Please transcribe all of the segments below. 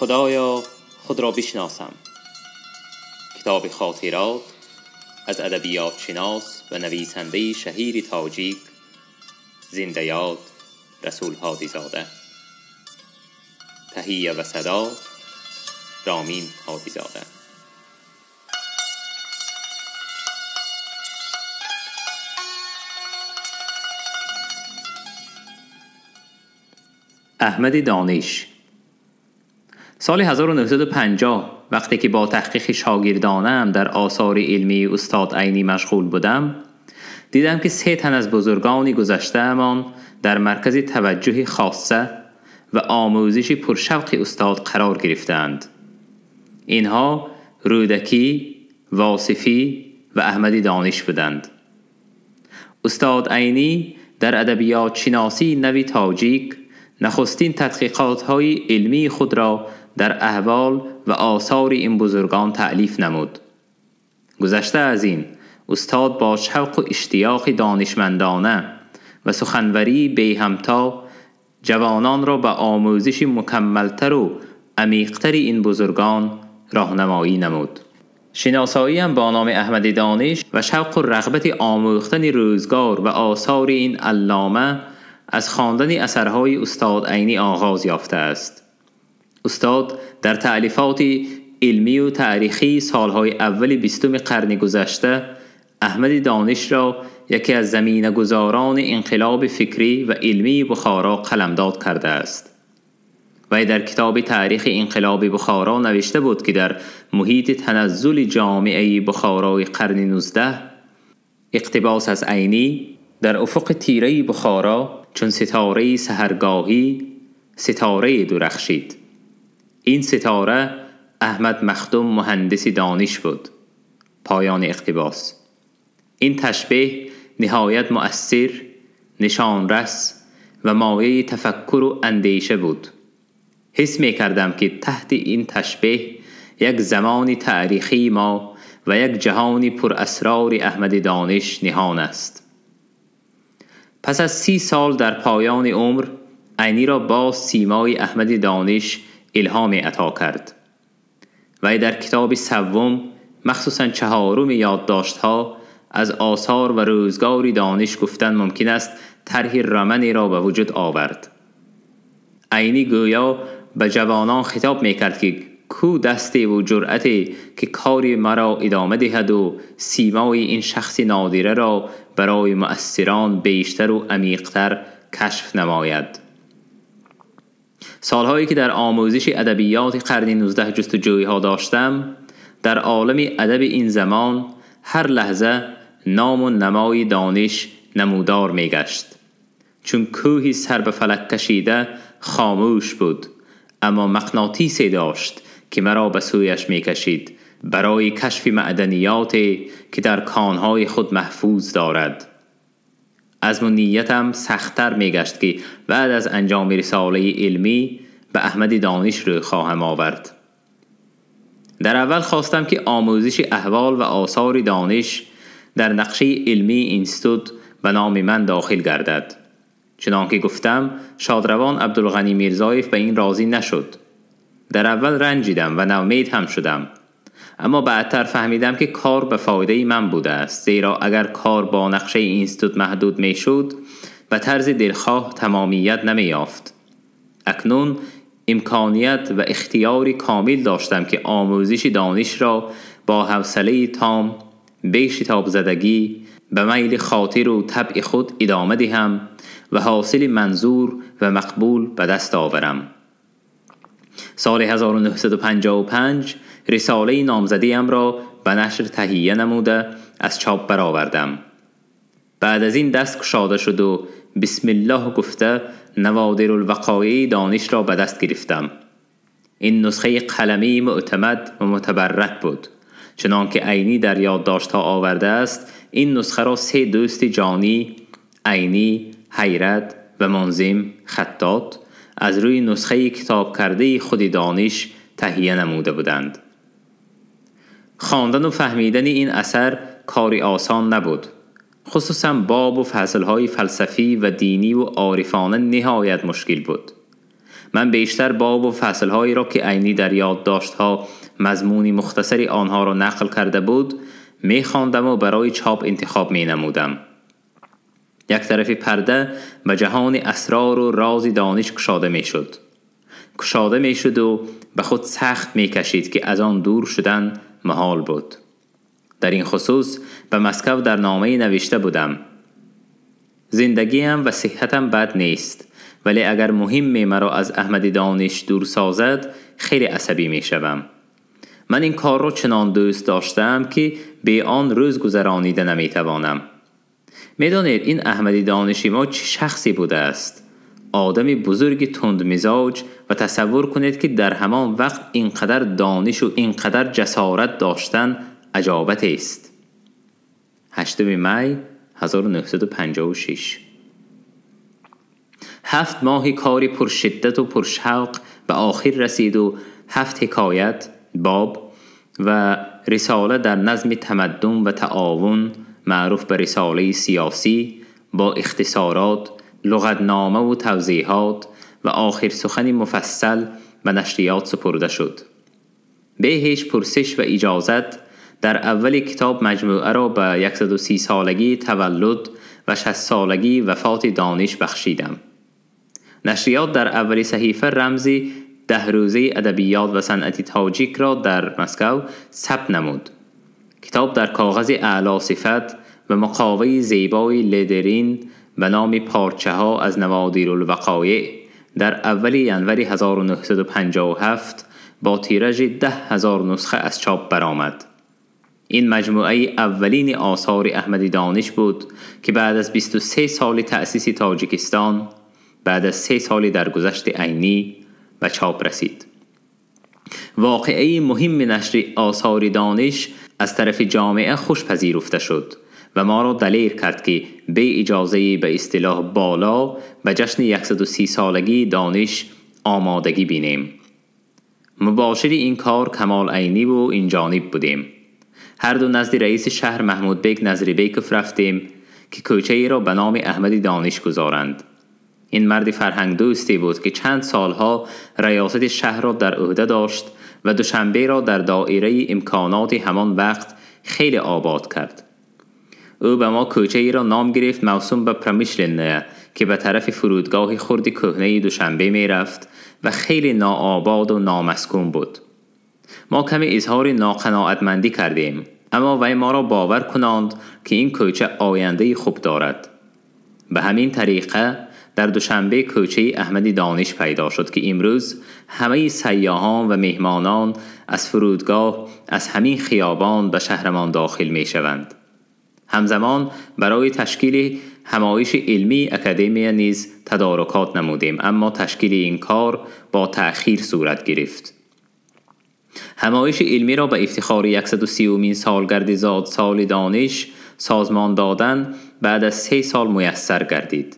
خدایا خود را بشناسم، کتاب خاطرات از ادبیات شناس و نویسنده شهیر تاجیک زنده یاد رسول هادیزاده. تهیه و صدا رامین هادیزاده. احمد دانش. سال 1950 وقتی که با تحقیق شاگردانم در آثار علمی استاد عینی مشغول بودم، دیدم که 3 تن از بزرگان گذشته‌مان در مرکز توجه خاصه و آموزش پرشوق استاد قرار گرفتند. اینها رودکی، واصفی و احمد دانش بودند. استاد عینی در ادبیات شناسی نوی تاجیک نخستین تحقیقات‌های علمی خود را در احوال و آثار این بزرگان تألیف نمود. گذشته از این، استاد با شوق و اشتیاق دانشمندانه و سخنوری بی همتا جوانان را به آموزش مکملتر و عمیقتر این بزرگان راهنمایی نمود. شناساییم با نام احمد دانش و شوق و رغبت آموختن روزگار و آثار این علامه از خواندن اثرهای استاد عینی آغاز یافته است. استاد در تألیفات علمی و تاریخی سالهای اول 20 قرن گذشته احمد دانش را یکی از زمینه‌گذاران انقلاب فکری و علمی بخارا قلمداد کرده است. وی در کتاب تاریخ انقلاب بخارا نوشته بود که در محیط تنزل جامعه بخارای قرن 19 اقتباس از عینی در افق تیره بخارا چون ستاره سحرگاهی ستاره درخشید. این ستاره احمد مخدوم مهندس دانش بود. پایان اقتباس. این تشبیه نهایت مؤثر، نشانرس و مایه تفکر و اندیشه بود. حس می کردم که تحت این تشبیه یک زمان تاریخی ما و یک جهان پر اسرار احمد دانش نهان است. پس از 30 سال در پایان عمر عینی را باز سیمای احمد دانش الهام عطا کرد. وی در کتاب سوم، مخصوصا 4 یادداشت‌ها، از آثار و روزگار دانش گفتن ممکن است طرح رمنی را به وجود آورد. عینی گویا به جوانان خطاب میکرد که کو دستی و جرأتی که کاری مرا ادامه دهد و سیمای این شخص نادره را برای مؤثران بیشتر و عمیق‌تر کشف نماید. سالهایی که در آموزش ادبیات قرن 19 جستجویی ها داشتم، در عالم ادب این زمان هر لحظه نام و نمای دانش نمودار میگشت. چون کوهی سر به فلک کشیده خاموش بود، اما مغناطیسی داشت که مرا به سویش میکشید برای کشف معدنیات که در کانهای خود محفوظ دارد. عزم و نیتم سخت‌تر میگشت که بعد از انجام رساله علمی به احمد دانش روی خواهم آورد. در اول خواستم که آموزش احوال و آثار دانش در نقشه علمی اینستیتوت به نام من داخل گردد. چنانکه گفتم شادروان عبدالغنی میرزایف به این راضی نشد. در اول رنجیدم و ناامید هم شدم، اما بعدتر فهمیدم که کار به فایده من بوده است، زیرا اگر کار با نقشه اینستیتوت محدود میشد به طرز دلخواه تمامیت نمیافت. اکنون امکانیت و اختیار کامل داشتم که آموزش دانش را با حوصله تام، بی شتاب زدگی، به میل خاطر و طبع خود ادامه دهم و حاصل منظور و مقبول به دست آورم. سال 1955 رساله نامزدیم را به نشر تهیه نموده از چاپ برآوردم. بعد از این دست گشاده شد و بسم الله گفته نوادر الوقایع دانش را به دست گرفتم. این نسخه قلمی معتمد و متبرک بود. چنانکه عینی در یادداشت‌ها آورده است، این نسخه را 3 دوست جانی، عینی، حیرت و منظم خطاط از روی نسخه کتاب کرده خود دانش تهیه نموده بودند. خواندن و فهمیدن این اثر کاری آسان نبود. خصوصا باب و فصلهای فلسفی و دینی و عارفانه نهایت مشکل بود. من بیشتر باب و فصلهایی را که عینی در یادداشت‌ها مضمونی مختصری آنها را نقل کرده بود می خواندم و برای چاپ انتخاب می نمودم. یک طرف پرده به جهان اسرار و راز دانش کشاده می شد و به خود سخت می کشید که از آن دور شدن محال بود. در این خصوص به مسکو در نامه نوشته بودم: زندگیم و صحتم بد نیست، ولی اگر مهم مرا از احمد دانش دور سازد خیلی عصبی می شوم. من این کار را چنان دوست داشتم که به آن روز گذرانیده نمی توانم. می دانید این احمد دانشی ما چه شخصی بوده است؟ آدم بزرگ تند مزاج و تصور کنید که در همان وقت اینقدر دانش و اینقدر جسارت داشتن عجابت است. 8 می 1956. 7 ماه کاری پرشدت و پرشوق به آخر رسید و 7 حکایت، باب و رساله در نظم تمدن و تعاون معروف به رساله سیاسی با اختصارات، لغتنامه و توضیحات و آخر سخنی مفصل به نشریات سپرده شد. به هیچ پرسش و اجازت در اول کتاب مجموعه را به 130 سالگی تولد و 60 سالگی وفات دانش بخشیدم. نشریات در اول صحیفه رمزی 10 روزه ادبیات و صنعت تاجیک را در مسکو ثبت نمود. کتاب در کاغذ اعلی صفت و مقاوی زیبای لدرین به نام پارچه ها از نوادر الوقایع در اول ینور 1957 با تیراژ 10,000 نسخه از چاپ برآمد. این مجموعه اولین آثار احمد دانش بود که بعد از 23 سال تأسیس تاجیکستان، بعد از 3 سال درگذشت عینی به چاپ رسید. واقعه مهم نشر آثار دانش از طرف جامعه خوش پذیرفته شد و ما را دلیر کرد که به اجازه به اصطلاح بالا به جشن 130 سالگی دانش آمادگی بینیم. مباشر این کار کمال عینی و این جانب بودیم. هر دو نزد رئیس شهر محمود بیک نظری بیکف رفتیم که کوچه ای را به نام احمد دانش گذارند. این مرد فرهنگ دوستی بود که چند سالها ریاست شهر را در عهده داشت و دوشنبه را در دایره امکانات همان وقت خیلی آباد کرد. او به ما کوچه ای را نام گرفت موسوم به پرمیشلنه که به طرف فرودگاه خرد کهنه دوشنبه می رفت و خیلی ناآباد و نامسکون بود. ما کمی اظهار ناقناعتمندی کردیم، اما وی ما را باور کناند که این کوچه آینده خوب دارد. به همین طریقه در دوشنبه کوچه احمد دانش پیدا شد که امروز همه سیاحان و مهمانان از فرودگاه از همین خیابان به شهرمان داخل می شوند. همزمان برای تشکیل همایش علمی اکادمی نیز تدارکات نمودیم، اما تشکیل این کار با تأخیر صورت گرفت. همایش علمی را به افتخار 130مین سالگرد زاد سال دانش سازمان دادن بعد از 3 سال میسر گردید.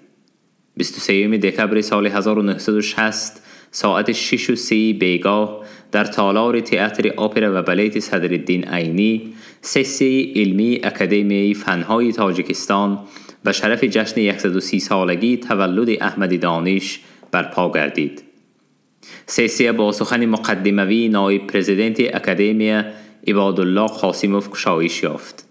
23 دکبر سال 1960 ساعت 6:30 بیگاه در تالار تئاتر اپرا و بالет صدرالدین عینی، سسی علمی اکادمی فنهای تاجیکستان به شرف جشن 130 سالگی تولد احمد دانش برپا گردید. سسیه با سخن مقدموی نایب پرزیدنت اکادمی عبادالله قاسموف گشایش یافت.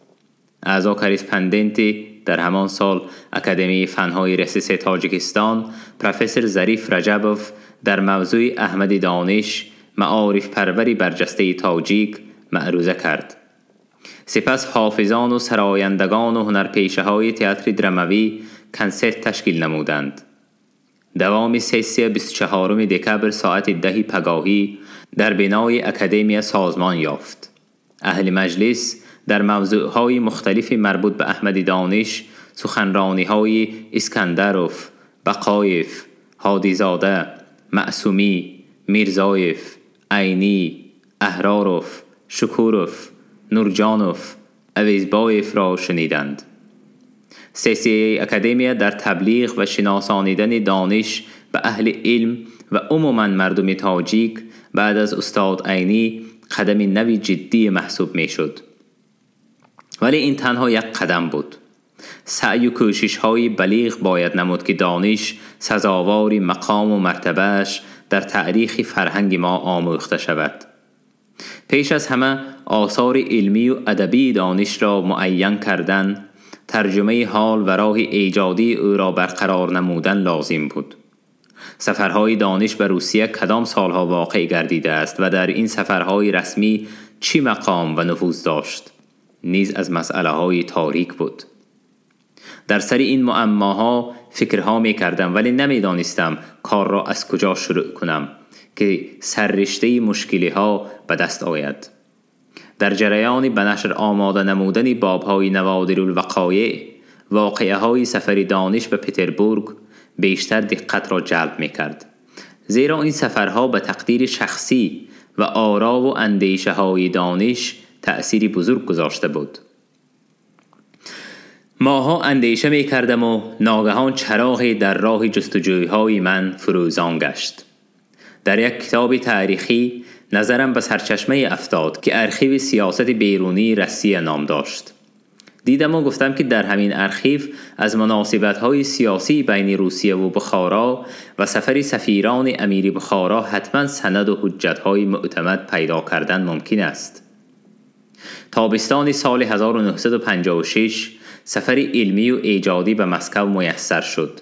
اعضا کرسپندنت در همان سال اکادمی فنهای رسیس تاجیکستان پروفسور ظریف رجبوف در موضوع احمد دانش معارف پروری برجسته تاجیک معروضه کرد. سپس حافظان و سرایندگان و هنرپیشه های تئاتر دراموی کنسرت تشکیل نمودند. دوام سسیا 24 دکبر ساعت 10 پگاهی در بنای اکادمی سازمان یافت. اهل مجلس در موضوعهای مختلف مربوط به احمد دانش سخنرانی‌های اسکندروف، بقایف، هادیزاده، معصومی، میرزایف، عینی، احراروف، شکوروف، نورجانوف، اویزبایف را شنیدند. سسیه اکادمی در تبلیغ و شناسانیدن دانش به اهل علم و عموما مردم تاجیک بعد از استاد عینی قدم نوی جدی محسوب می شد. ولی این تنها یک قدم بود. سعی و کوشش های بلیغ باید نمود که دانش سزاوار مقام و مرتبهش در تاریخ فرهنگ ما آموخته شود. پیش از همه آثار علمی و ادبی دانش را معین کردن، ترجمه حال و راه ایجادی او را برقرار نمودن لازم بود. سفرهای دانش به روسیه کدام سالها واقع گردیده است و در این سفرهای رسمی چی مقام و نفوذ داشت، نیز از مسئله های تاریک بود. در سر این معماها فکرها می کردم، ولی نمی دانستم کار را از کجا شروع کنم که سررشته مشکلی ها به دست آید. در جریان به نشر آماده نمودن بابهای نوادر الوقایع، واقعه های سفر دانش به پتربورگ بیشتر دقت را جلب می کرد، زیرا این سفرها به تقدیر شخصی و آرا و اندیشه های دانش تأثیری بزرگ گذاشته بود. ماها اندیشه می کردم و ناگهان چراغی در راه جستجوی های من فروزان گشت. در یک کتاب تاریخی نظرم به سرچشمه افتاد که ارخیو سیاست بیرونی روسیه نام داشت. دیدم و گفتم که در همین ارخیو از مناسبت‌های سیاسی بین روسیه و بخارا و سفر سفیران امیر بخارا حتما سند و حجت‌های معتمد پیدا کردن ممکن است. تابستان سال 1956 سفر علمی و ایجادی به مسکو میسر شد.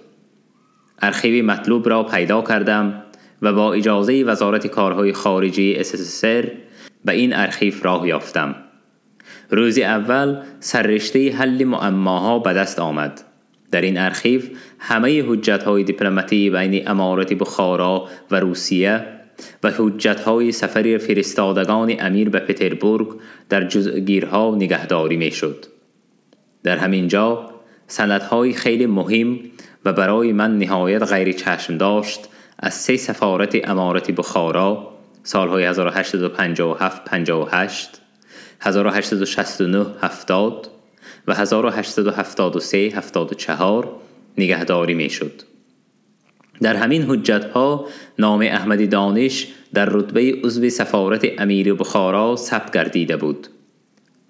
ارخیو مطلوب را پیدا کردم و با اجازه وزارت کارهای خارجی SSSR به این ارخیو راه یافتم. روز اول سررشته حل معماها به دست آمد. در این ارخیو همه حجت‌های دیپلماتی بین امارت بخارا و روسیه و حجت‌های سفر فرستادگان امیر به پتربورگ در جزءگیرها نگهداری می‌شد. در همین جا سندهای خیلی مهم و برای من نهایت غیر چشم داشت از 3 سفارت امارت بخارا سالهای 1857 58، 1869 70 و 1873 74 نگهداری می شد. در همین حجتها نام احمد دانش در رتبه عضو سفارت امیر بخارا ثبت گردیده بود.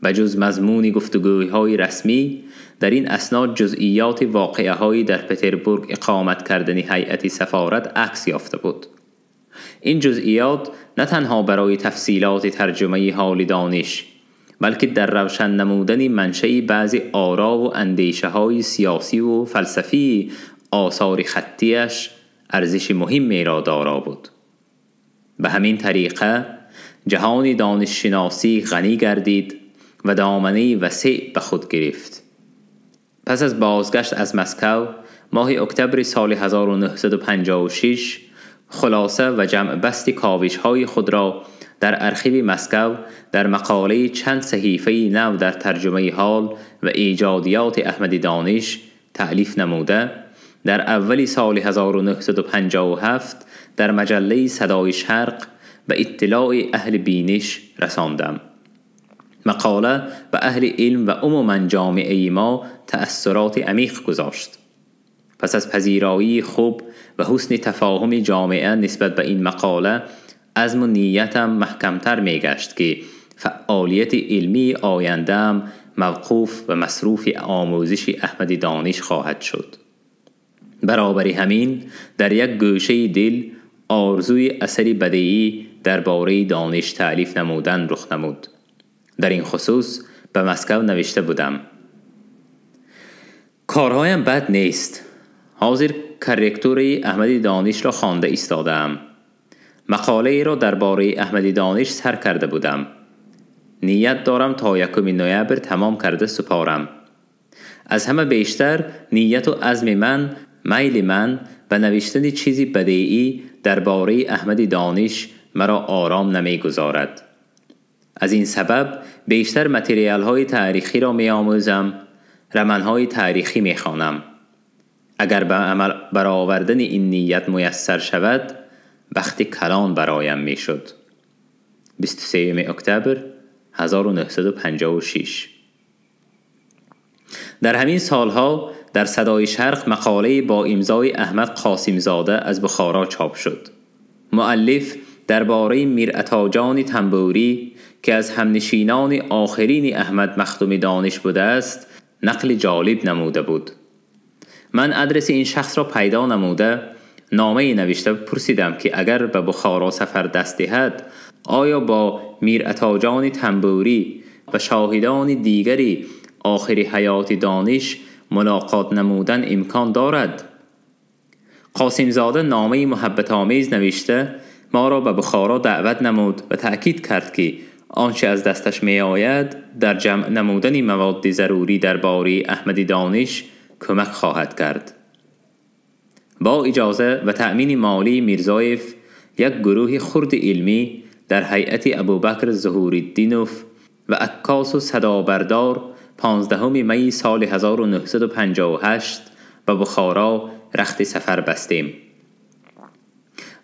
بجز مضمون گفتگوهای رسمی، در این اسناد جزئیات واقعه های در پتربورگ اقامت کردن هیئت سفارت عکس یافته بود. این جزئیات نه تنها برای تفصیلات ترجمه حال دانش، بلکه در روشن نمودن منشأ بعضی آرا و اندیشه های سیاسی و فلسفی آثار خطیش ارزش مهمی را دارا بود. به همین طریقه جهان دانششناسی غنی گردید و دامنه وسیع به خود گرفت. پس از بازگشت از مسکو، ماه اکتبر سال 1956 خلاصه و جمع بست کاوش های خود را در ارخیو مسکو در مقاله چند صحیفه نو در ترجمه حال و ایجادیات احمد دانش تألیف نموده، در اول سال 1957 در مجله صدای شرق به اطلاع اهل بینش رساندم. مقاله به اهل علم و عموما جامعه ما تأثرات عمیق گذاشت. پس از پذیرایی خوب و حسن تفاهم جامعه نسبت به این مقاله، عزم و نیتم محکمتر می گشت که فعالیت علمی آینده‌ام موقوف و مصروف آموزش احمد دانش خواهد شد. برابر همین در یک گوشه دل آرزوی اثر بدیعی درباره دانش تألیف نمودن رخ نمود. در این خصوص به مسکو نوشته بودم: کارهایم بد نیست. حاضر کرکتور احمد دانش را خوانده ایستادم. مقاله ای را درباره احمد دانش سر کرده بودم. نیت دارم تا 1 نوامبر تمام کرده سپارم. از همه بیشتر نیت و عزم من، میل من به نوشتن چیزی بدیعی درباره احمد دانش مرا آرام نمیگذارد. از این سبب بیشتر متریال های تاریخی را می آموزم، رمان های تاریخی می خوانم. اگر به عمل برآوردن این نیت میسر شود، بخت کلان برایم می شد. 23 اکتبر 1956. در همین سالها در صدای شرق مقاله با امضای احمد قاسم زاده از بخارا چاپ شد. مؤلف درباره میرعطاجان تنبوری که از همنشینان آخرین احمد مخدوم دانش بوده است، نقل جالب نموده بود. من ادرس این شخص را پیدا نموده، نامه نوشته پرسیدم که اگر به بخارا سفر دست دهد آیا با میر عطاجان تنبوری و شاهدان دیگری آخر حیات دانش ملاقات نمودن امکان دارد؟ قاسم زاده نامه محبت آمیز نوشته ما را به بخارا دعوت نمود و تأکید کرد که آنچه از دستش می آید در جمع نمودن مواد ضروری درباره احمد دانش کمک خواهد کرد. با اجازه و تأمین مالی میرزایف یک گروه خرد علمی در هیئت ابوبکر ظهورالدینوف و عکاس و صدابردار 15 می سال 1958 به بخارا رخت سفر بستیم.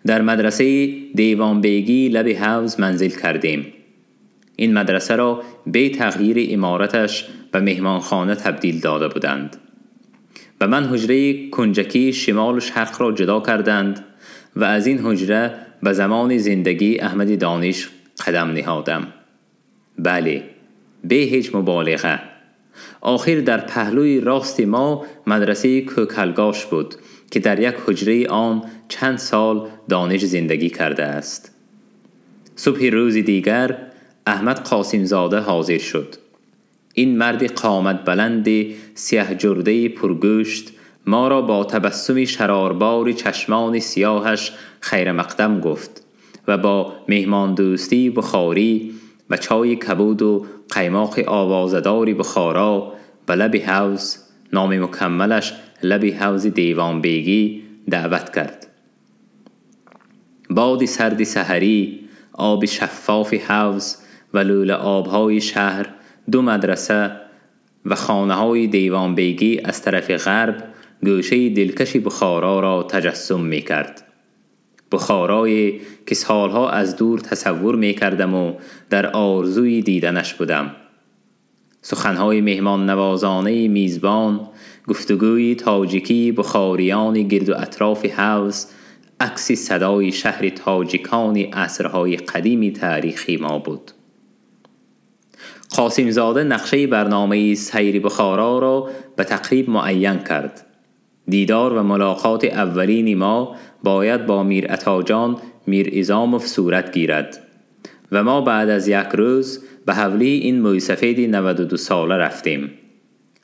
در مدرسه دیوانبیگی لب حوض منزل کردیم. این مدرسه را به تغییر عمارتش به مهمانخانه تبدیل داده بودند. و من حجره کنجکی شمال و شرق را جدا کردند و از این حجره به زمان زندگی احمد دانش قدم نهادم. بله، به هیچ مبالغه. آخر در پهلوی راست ما مدرسه کوکلگاش بود که در یک حجره آن چند سال دانش زندگی کرده است. صبح روز دیگر احمد قاسم زاده حاضر شد. این مرد قامت بلند سیاه جرده پرگوشت ما را با تبسم شراربار چشمان سیاهش خیر مقدم گفت و با مهمان دوستی بخاری و چای کبود و قیماق آوازدار بخارا و لب حوض، نام مکملش لب حوض دیوان بیگی، دعوت کرد. باد سرد سحری، آب شفاف حوض و لوله آبهای شهر، دو مدرسه و خانه های دیوان بیگی از طرف غرب گوشه دلکش بخارا را تجسم می کرد. بخارایی که سالها از دور تصور می کردم و در آرزوی دیدنش بودم. سخنهای مهمان نوازانه میزبان، گفتگوی تاجیکی بخاریان گرد و اطراف حوض، عکس صدای شهر تاجیکان عصرهای قدیم تاریخی ما بود. قاسم زاده نقشه برنامه سیر بخارا را به تقریب معین کرد. دیدار و ملاقات اولین ما باید با میر عطاجان میر ایزاموف صورت گیرد و ما بعد از یک روز به حولی این مویسفید 92 ساله رفتیم.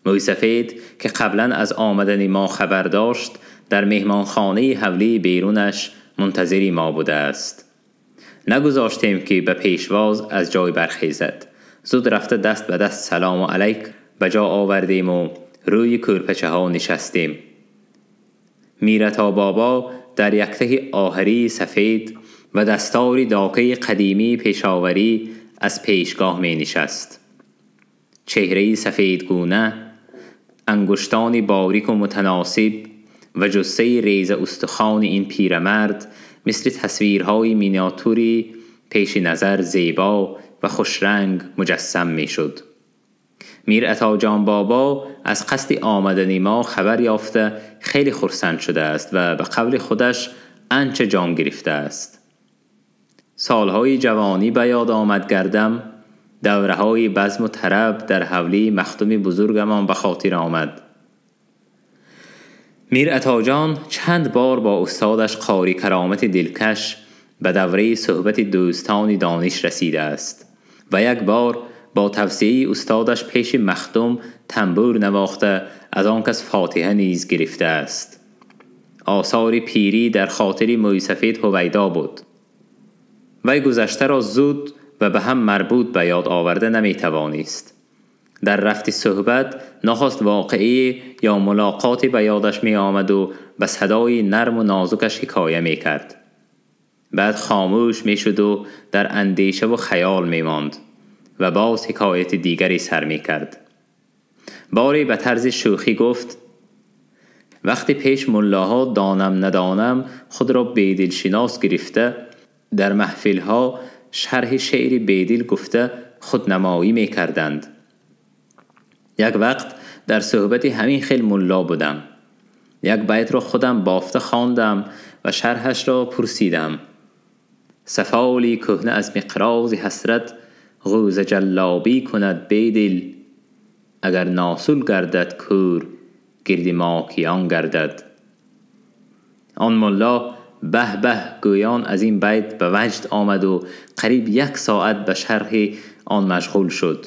مویسفید که قبلا از آمدن ما خبر داشت در مهمانخانه حولی بیرونش منتظری ما بوده است. نگذاشتیم که به پیشواز از جای برخیزد. زود رفته دست به دست سلام و علیک به جا آوردیم و روی کورپچه ها نشستیم. میرتا بابا در یکته آهری سفید و دستاری داکه قدیمی پیشاوری از پیشگاه می نشست. چهره سفیدگونه، انگشتان باریک و متناسب و جثه ریز استخوان این پیرمرد مثل تصویرهای مینیاتوری پیش نظر زیبا و خوشرنگ مجسم می شد. میر عطاجان بابا از قصد آمدن ما خبر یافته خیلی خرسند شده است و به قول خودش انچه جان گرفته است. سالهای جوانی به یاد آمد گردم، دوره‌های بزم و طرب در حولی مخدوم بزرگمان به خاطر آمد. میر عطاجان چند بار با استادش قاری کرامت دلکش به دوره صحبت دوستان دانش رسیده است و یک بار با توصیه استادش پیش مخدوم تنبور نواخته از آن کس فاتحه نیز گرفته است. آثار پیری در خاطر مویسفید هویدا بود. وی گذشته را زود و به هم مربوط به یاد آورده نمی توانست. در رفت صحبت نخواست واقعی یا ملاقاتی به یادش می آمد و به صدای نرم و نازکش حکایه می کرد. بعد خاموش می شد و در اندیشه و خیال می ماند و باز حکایت دیگری سر می کرد. باری به طرز شوخی گفت: وقتی پیش ملاها دانم ندانم خود را بیدل شناس گرفته، در محفلها شرح شعر بیدل گفته خودنمایی می کردند. یک وقت در صحبت همین خیل ملا بودم. یک بیت را خودم بافته خواندم و شرحش را پرسیدم. سفالی کهنه از مقراض حسرت غوز جلابی کند بیدل، اگر ناسول گردد کور گرد ماکیان گردد. آن ملا به به گویان از این بیت به وجد آمد و قریب 1 ساعت به شرح آن مشغول شد.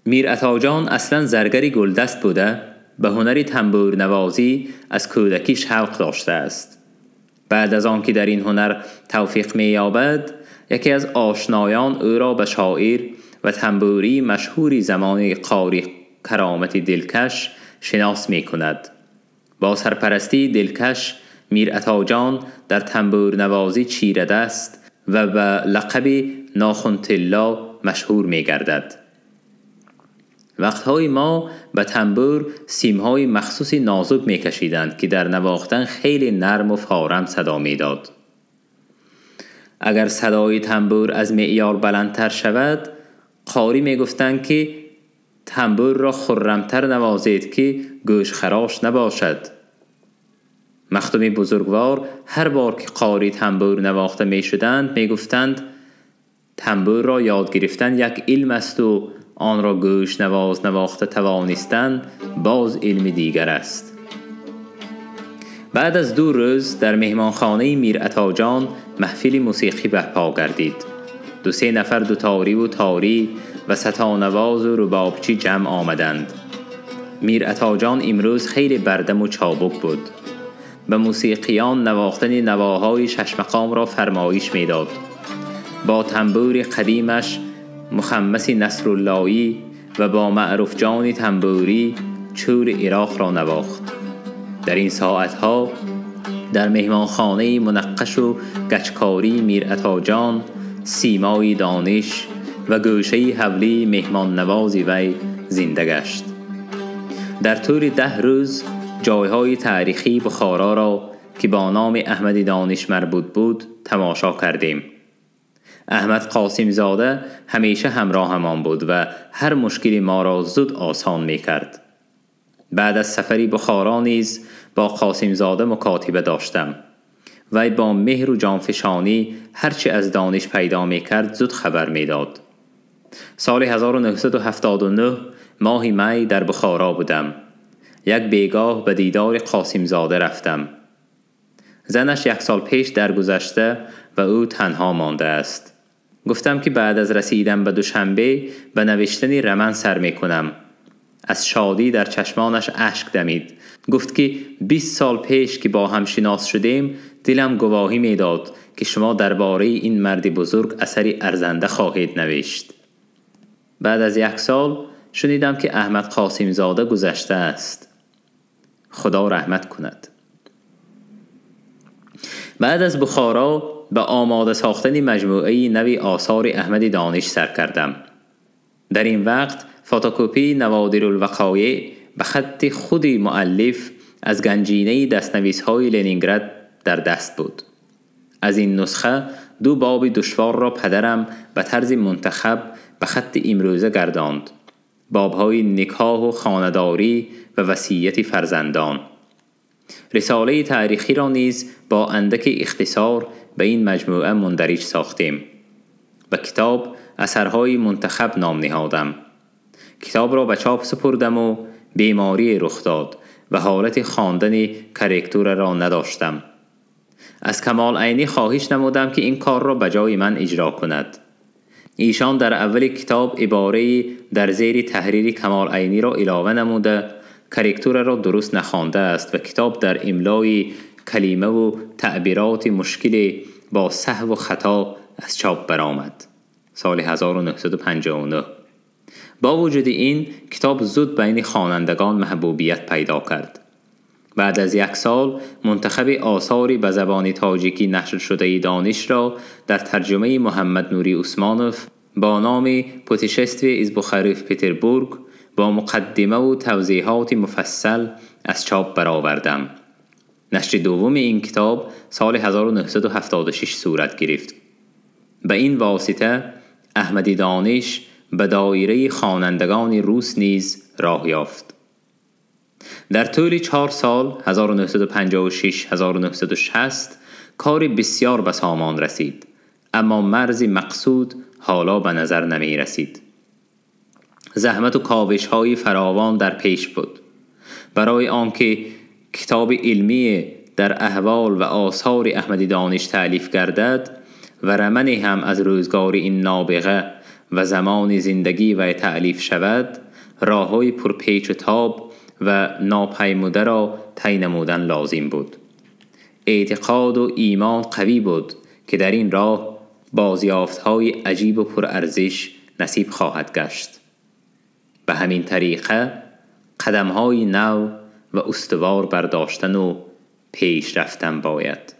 میر عطاجان اصلا زرگری گلدست بوده، به هنر تنبور نوازی از کودکی شوق داشته است. بعد از آن که در این هنر توفیق می یابد، یکی از آشنایان او را به شاعر و تنبوری مشهوری زمان قاری کرامت دلکش شناس می کند. با سرپرستی دلکش، میر عطاجان در تنبور نوازی چیره دست و به لقب ناخنطلا مشهور می گردد. وقتهای ما به تنبور سیمهای مخصوصی نازک می کشیدند که در نواختن خیلی نرم و فارم صدا می داد. اگر صدای تنبور از معیار بلندتر شود، قاری می گفتند که تنبور را خرمتر نوازید که گوش خراش نباشد. مخدوم بزرگوار هر بار که قاری تنبور نواخته می شدند می گفتند تنبور را یاد گرفتن یک علم است و آن را گوش نواز نواخته توانستن باز علم دیگر است. بعد از 2 روز در مهمانخانه میر عطاجان محفل موسیقی برپا گردید. 2-3 نفر دوتاری و تاری و ستانواز و ربابچی جمع آمدند. میر عطاجان امروز خیلی بردم و چابک بود. به موسیقیان نواختن نواهای 6 مقام را فرمایش میداد. با تنبور قدیمش مخمس نصراللهی و با معروف جان تنبوری چور عراق را نواخت. در این ساعتها در مهمانخانه منقش و گچکاری میر عطاجان سیمای دانش و گوشه حولی مهمان نوازی وی زنده گشت. در طول 10 روز جایهای تاریخی بخارا را که با نام احمد دانش مربوط بود تماشا کردیم. احمد قاسم زاده همیشه همراه همان بود و هر مشکلی ما را زود آسان می کرد. بعد از سفری بخارا نیز با قاسم زاده مکاتبه داشتم. وی با مهر و جانفشانی هرچی از دانش پیدا می کرد زود خبر می داد. سال 1979 ماه می در بخارا بودم. یک بیگاه به دیدار قاسم زاده رفتم. زنش 1 سال پیش درگذشته و او تنها مانده است. گفتم که بعد از رسیدن به دوشنبه به نوشتن رمان سر می کنم. از شادی در چشمانش اشک دمید. گفت که 20 سال پیش که با هم شناس شدیم دلم گواهی می داد که شما درباره این مرد بزرگ اثری ارزنده خواهید نوشت. بعد از 1 سال شنیدم که احمد قاسم زاده گذشته است. خدا رحمت کند. بعد از بخارا به آماده ساختن مجموعه نوی آثار احمد دانش سر کردم. در این وقت فتوکپی نوادر الوقایع به خط خود مؤلف از گنجینه دستنویس‌های لنینگراد در دست بود. از این نسخه 2 باب دشوار را پدرم به طرز منتخب به خط امروزه گرداند. بابهای نکاح و خانه‌داری و وصیت فرزندان. رساله تاریخی را نیز با اندک اختصار به این مجموعه مندرج ساختیم. به کتاب اثرهای منتخب نام نهادم. کتاب را به چاپ سپردم و بیماری رخ داد و حالت خواندن کرکتور را نداشتم. از کمال عینی خواهش نمودم که این کار را به جای من اجرا کند. ایشان در اول کتاب عباره در زیر تحریر کمال عینی را علاوه نموده کرکتور را درست نخوانده است و کتاب در املای کلمه و تعبیرات مشکل با سهو و خطا از چاپ برآمد. سال 1959. با وجود این کتاب زود بین خوانندگان محبوبیت پیدا کرد. بعد از 1 سال منتخب آثاری به زبان تاجیکی نشر شده دانش را در ترجمه محمد نوری عثمانов با نام Путешествие из Бухары в Петербург با مقدمه و توضیحات مفصل از چاپ برآوردم. نشر دوم این کتاب سال 1976 صورت گرفت. به این واسطه احمد دانش به دایره خوانندگان روس نیز راه یافت. در طول 4 سال 1956-1960 کار بسیار به سامان رسید، اما مرز مقصود حالا به نظر نمی رسید. زحمت و کاوش های فراوان در پیش بود. برای آنکه کتاب علمی در احوال و آثار احمد دانش تألیف گردد و رمنی هم از روزگار این نابغه و زمان زندگی و تألیف شود، راه‌های پرپیچ و تاب و ناپیموده را طی نمودن لازم بود. اعتقاد و ایمان قوی بود که در این راه بازیافت‌های عجیب و پرارزش نصیب خواهد گشت. به همین طریقه قدم‌های نو و استوار برداشتن و پیش رفتن باید.